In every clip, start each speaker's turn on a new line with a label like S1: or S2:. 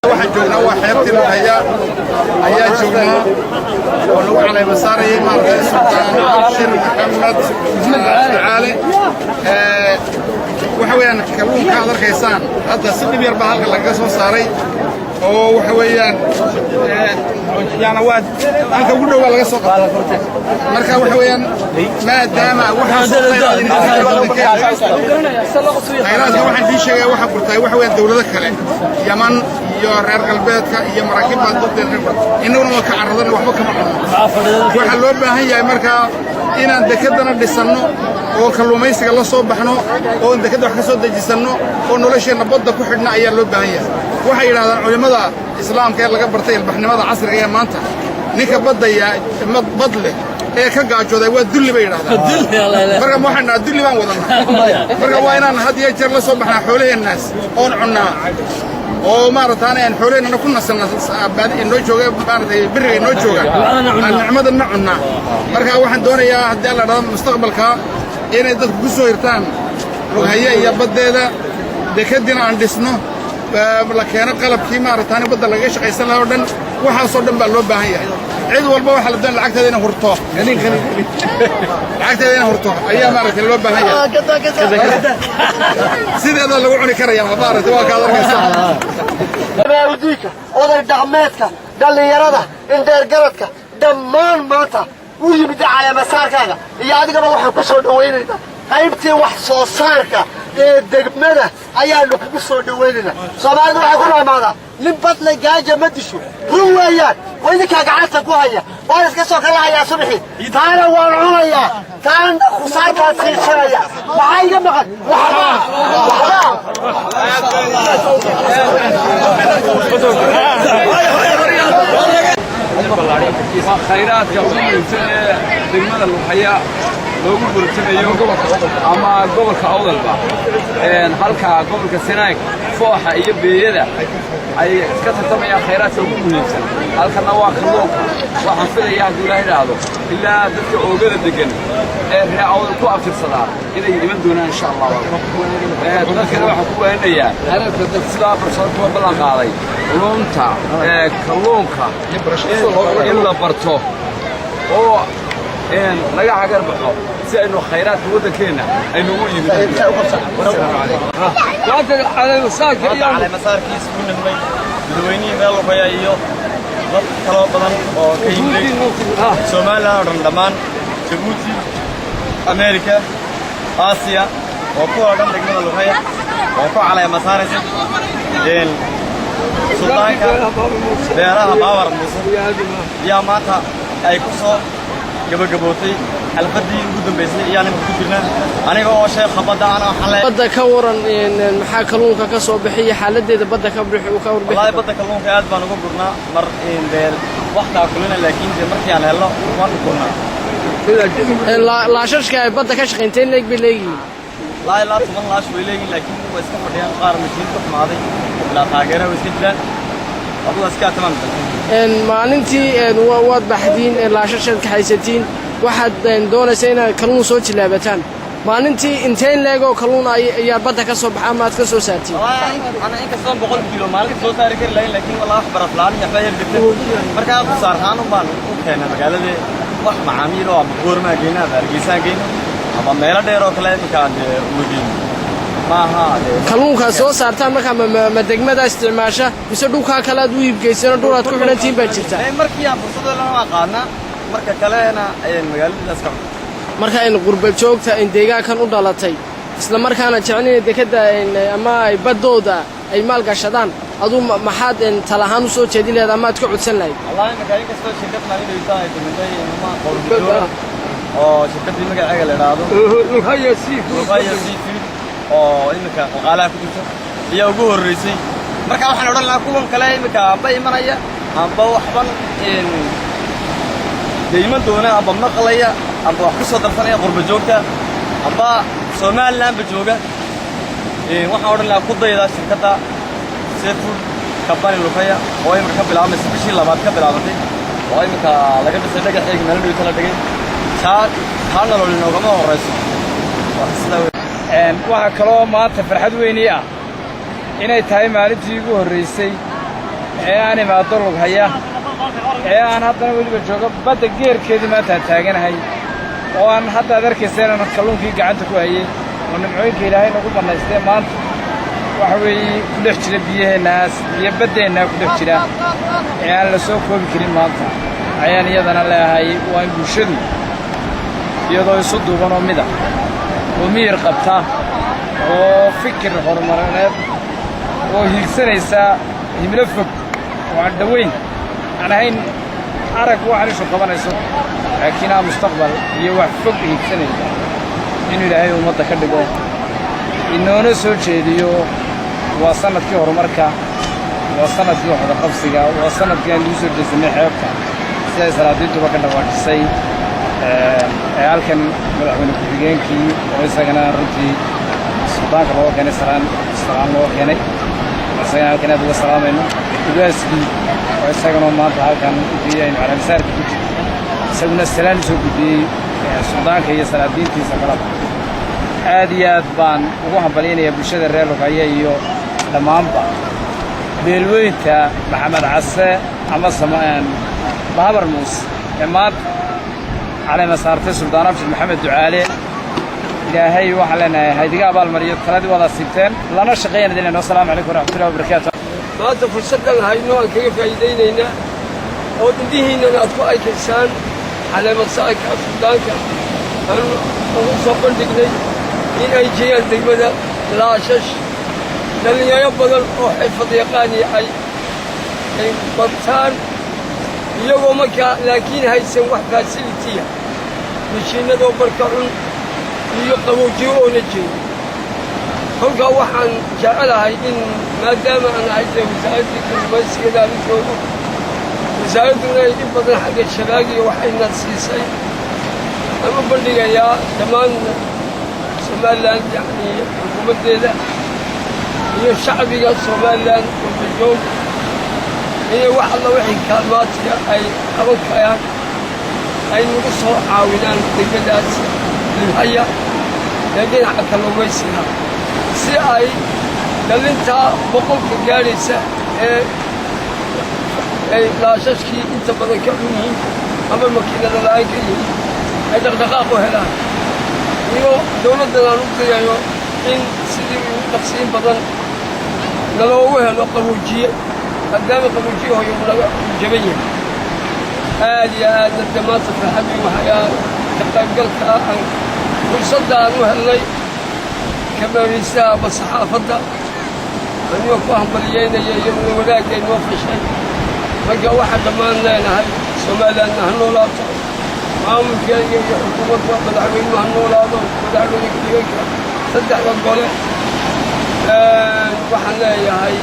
S1: Waxaan joognaa waa xeebtii Lughaya ayaa joognaa oo lagu caleema saarayay maaragtay Sultaan Abshir Maxamed Ducaale. Waxa weeyaan kalluunka aad arkaysaan hadda si dhib yar baa halka lagaga soo saaray oo waxa weeyaan yaana waa halka ugu dhow baa laga soo qabtay. Marka waxa weeyaan maadaama waxaasoo khayraadka waxaan idiin sheegaya waxa gurtay waxa weeyaan dawlado kale, Yaman iyo reer galbeedka iyo maraakiib baa dadeen reer. Innaguna waa ka carradana, waxba kama cunno. Waxaa loo baahan yahay markaa inaan dekeddana dhisanno oo kalluumaysiga la soo baxno oo dekedda wax ka soo dejisanno oo nolosheenna badda ku xidhna ayaa loo baahan yahay. Waxay yidhahdaan culimmada Islaamka ee laga bartay ilbaxnimada casriga ee maanta, ninka badda yaa bad leh ee ka gaajooday waa dulli, bay yidhahdaan. Marka waxaan dhahaa dulli baan wadannaa. Marka waa inaan had iyo jeer la soo baxnaa xoolaheennaas oon cunnaa oo maaragtaane aan xoolaheennana ku nasanna, baadi inoo jooga, maaragtay, beriga inoo jooga aan nicmadanna cunnaa. Marka waxaan doonayaa haddii Alla dhahdo mustaqbalka inay dadku ku soo hirtaan Lughaye iyo baddeeda, dekeddiina aan dhisno, la keeno qalabkii maaragtaane badda lagaga shaqaysan lahaa oo dhan. Waxaasoo dhan baa loo baahan yahay. Cid walba waxaa la doonaya lacagteeda inay hurto, lacagteeda inay hurto ayaa maaragtay loo baahan yahay. Sideedaa lagu cuni karaya, maaragtay, waa kaad arkaysaa.
S2: Maaldiinka, oday dhaqmeedka, dhallinyarada, indheergaradka, dhammaan maanta u yimid caleemasaarkaaga iyo adigaba waxaan ku soo dhawaynaynaa qaybtii wax soo saarka ee degmada ayaanu kugu soo dhawaynaynaa. Soomaalidu waxay ku maamaadaa, "Nin badle gaaja ma disho." Run weeyaan. Waa idinkaa gacanta ku haya. Waan iska soo kala hayaa subaxii, taana waan cunayaa, taana khusaartaan siisanaya. Maxaa iga maqan? Waxba, waxba.
S3: Waa khayraadka ugu muhiimsan ee degmada Lughaya loogu burtamayo ama gobolka Awdalba, halka gobolka Sanaag fooxa iyo beeyada ay ka tartamayaan khayraadka ugu muhiimsan. Halkanna waa kalluunka. Waxaan filaya hadduu Ilaah idhaahdo ilaa dadka oogada degan ee reer Awdal ku abtirsadaa inay iman doonaan, insha Allah. Dadkana waxaan ku waaninayaa sidaa barsoor kuwa ballan qaaday culumta kalluunka in la barto oo laga hagar baxo si aynu khayraadka waddankeenna aynu ugu iibin.
S4: Caleemasaarkiis ku nimay madaweynihii meel Lughaya iyo dad kaloo badan oo ka yimid Somaliland oo dhan, dhammaan Jabuuti, Amerika, Aasiya oo kuwa dhan degmada Lughaya oo ku caleema saaraysa suldaanka beeraha Baawar Muuse ayaa maanta ay ku soo gabagabootay xalfaddii ugu dambaysay ayaan imika ku jirnaa, aniga oo sheekha badda ana waxaan leeyahay.
S5: Badda ka waran, maxaa kalluunka ka soo bixiya? Xaaladeeda badda ka bixi ka warbixi.
S4: Wallaahi, badda kalluunka aad baan uga gurnaa mar dee wax taakulina, laakiin dee markii aan helno waan gurnaa.
S5: Laashashka ay badda ka shaqaynteen leeg bay leeyihiin?
S4: Laa ilaa 10 laash way leeyihiin, laakiin way iska fadhiyaan. Qaar mashiin ku xumaaday, ilaa taageera way iska jiraan, adugu iska tamaam.
S5: Maalintii waad baxdiin, laashashaad kaxaysatiin, waxaad doonaysa inaad kalluun soo jilaabataan. Maalintii inteen leegoo kalluun ayaa badda ka soo baxa ama aad ka soo saartiin?
S4: Ana inkastoo 100 kiilo maalinta soo saari kari lahayn, laakiin walaa wax baraf la'aan iyo waxba yar jirta. Markaa khusaarhaan un baan u keenay magaalada wax macaamiil oo ama Goormaa geyna ama Hargeysaan geyna ama meelo dheer oo kale. Iminkaan dee uma geyno maaha dee.
S5: Kalluunkaad soo saartaan markaa ma degmada isticmaasha mise dhulkaa kale aad u iibgeysano, dhul aad ku xidhantihiin baa jirta?
S4: Markii aan fursad helana waan qaadnaa, marka kalena magaaladaas ka cunto.
S5: Marka in qurba joogta in deegaankan u dhalatay, isla markaana jecel inay dekadda ama ay baddooda ay maalgashadaan, aduu maxaad tal ahaan u soo jeedin lahayd ama aad ka codsan lahayd?
S4: Wallahi, imika inkastoo shirkad maalinaysa ay dumitay ama qowlmidoora oo shirkaddii magaceega la idhaahdo Lughaya Seafood oo iminka shaqaalaha ku jirta ayaa ugu horreysay. Marka waxaan odhan lahaa kuwan kale iminka amba imanaya amba waxban dee iman doona amba maqlaya amba wax ku soo darsanaya, qurba joogta amba Somalilandba jooga, waxaan odhan lahaa ku dayda shirkadda Seafood Company Lughaya oo iminka ka bilaabmaysa bishii labaad ka bilaabantay oo iminka laga dhisay dhagaxeega meel dhowta la dhigay. Taa taa nolol inoogama horrayso. Sidaa.
S3: Waxaa kaloo maanta farxad weynii ah inay tahay maalintii ugu horraysay
S6: Ee aan imaado Lughaya, ee aan haddana weliba joogo badda geerkeedii maanta aan taaganahay, oo aan hadda ad arkaysa inaan kalluunkii gacanta ku hayay, oo nimcooyinka Ilaahay nagu bannaystee maanta waxa weeye ku dhex jira biyaheennaas iyo baddeennaa ku dhex jira ee aan la soo koobi karin maanta, ayaan iyadana leeahay waa in bulshadu iyadoo isu duuban oo mida oo miyir qabta oo fikir horumarineed oo hiigsanaysa himilo fog oo aan dhowayn, aan ahayn arag waxaan ishu qabanayso, laakiin aa mustaqbal iyo wax fog hiigsanaysa, inuu Ilaahay ummadda ka dhigo, inoona soo jeediyo. Waa sannadkii horumarka, waa sannadkii waxwadaqabsiga, waa sannadkii aan lagu soo jeesanay xeebta, siday salaadiintuba ka dhawaajisay. Ee halkan madaxweyne ku-xigeenkii oo isagana runtii suldaanka looga keenay salaan, salaan loo keenay, isagana halkan aad uga salaamayno. Ugaaskii oo isagana maanta halkan intii aynu caleemasaarka ku jirto isaguna salaan u soo gudbiyey suldaanka iyo salaadiintiisa kalaba. Aad iyo aad baan ugu hambalyaynayaa bulshada reer Lughaya iyo dhammaanba beelweynta Maxamed Case ama Bahabar Muuse ee maanta caleema saartay Suldaan Abshir Maxamed Ducaale. Ilaahay waxaan leenahay haydiga abaalmariyo taladii waad asiibteen, lana shaqeeyaan idin leenahay. Wasalaamu calaykum waraxmatullahi wabarakaatu.
S7: Maanta fursaddan hayno aan kaga faa'iidaynaynaa oo indhihiinnana aad ku arkaysaan caleemasaarka suldaanka aan ugu soo bandhignay in ay jiraan degmada laashash dhallinyaro badan oo xirfad yaqaani ay bartaan, iyagoo markaa laakiin haysan wax facility ah, mashiinadoo barka cun iyo qaboojiyo oona jeedo. Kolkaa waxaan jecelahay in maadaama aan ahay dee wasaaraddii kalluumaysigeeda aan u joogo, wasaaradduna ay in badan xagga shabaagiga waxayna siisay, aan u bandhigayaa dhammaan Somaliland, yacnii xukuumaddeeda iyo shacbiga Somaliland walbajoog, inay wax alla wixii kaalmaatiga ay qaban karaan ay nagu soo caawinaan degmadaas Lughaya ee dhinaca kalluumaysiga, si ay dhallintaa 100-ka gaadhaysa ee ay laashashkii inta badan ka cun yihiin ama makiinada la'aan ka yihiin ay dhaqdhaqaaq u helaan, iyo dawladdan aan u dirayo in sidii ugu dhaqsiin badan naloogu helo qaboojiye, maadaama qaboojiye hoyo naga jaban yahay. Aad iyo aadna dee maanta farxadii waxaa ka qaybgalka ah aan fursadda aan u helnay kamaraystaha ama saxaafadda, anigoo ku hambalyeynaya iyaduna wanaagga inoo fashay. Marka waxaan dhammaan leenahay, Somalilandna ha noolaato, maamulkeega iyo xukuumadda, madaxweynuhu ha noolaado, madaxweyne ku-xigeenka, saddexda gole. Waxaan leeyahay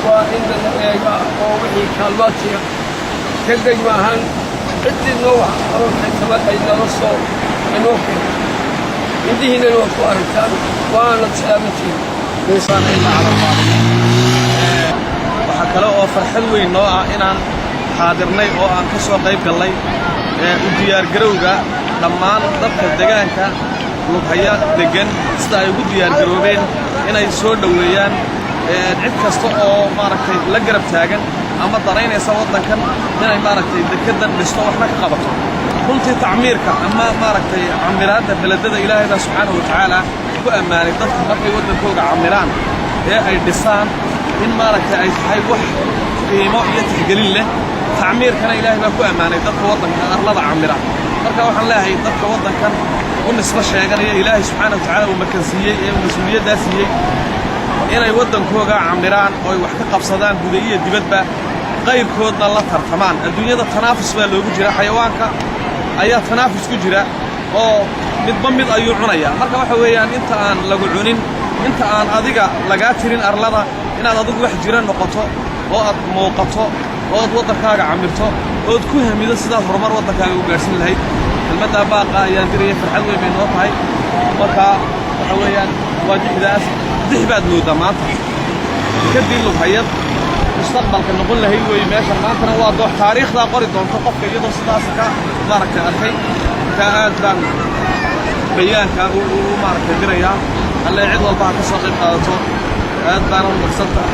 S7: waa in nala eega oo wixii kaalmaatiya ka degma ahaan ciddii noo wax qaban kartaba ay nala soo inoo keento. Indhihiinana waad ku aragtaan, waanad salaamantihiin.
S8: Waxaa kale oo farxad weyn noo ah inaan xaadirnay oo aan ka soo qayb gallay u diyaargarowga dhammaan dadka degaanka Lughaya deggan, sida ay ugu diyaargaroobeen inay soo dhoweeyaan cid kasta oo maaragtay la garab taagan ama danaynaysa waddankan inay maaragtay dekeddan dhisto, waxna ka qabato. Runtii tacmiirka ama maaragtay camiraadda beledada, Ilaahay baa subxaanahu wa tacaala ku ammaanay dadku markay waddankooga camiraan ee ay dhisaan in maaragtay ay tahay wax qiimo iyo tixgelin leh. Tacmiirkana Ilaahay baa ku ammaanay dadka waddanka arlada camira. Marka waxaan leeyahay dadka waddankan u nisbo sheeganaya, Ilaahay subxaana wa tacaala uu makansiiyey ee uu mas-uuliyaddaa siiyey, inay waddankooga camiraan oo ay wax ka qabsadaan guda iyo dibadba, qayrkoodna la tartamaan. Adduunyada tanaafus baa loogu jira, xayawaanka ayaa tanaafus ku jira oo midba mid ayuu cunayaa. Marka waxa weeyaan, inta aan lagu cunin, inta aan adiga lagaa tirin arlada, inaad adigu wax jira noqoto oo aad muuqato oo aad waddankaaga camirto ood ku hamido sidaad horumar waddankaaga u gaadhsiin lahayd. Kelmaddaa baaqa ayaan diraya. Farxad weyn bay noo tahay. Marka waxa weeyaan waa dixdaas, dix baad mooddaa maanta kadib Lughayad mustaqbalka noqon lahayd weeye meeshan. Maantana waa doox, taariikhdaa qori doonto qofka iyadoo sidaas ka maaragtay arkay. Markaa aad baan bayaanka u maaragtay dirayaa alle cid walba ha ka soo qayb qaadato. Aad baana u maqsanta.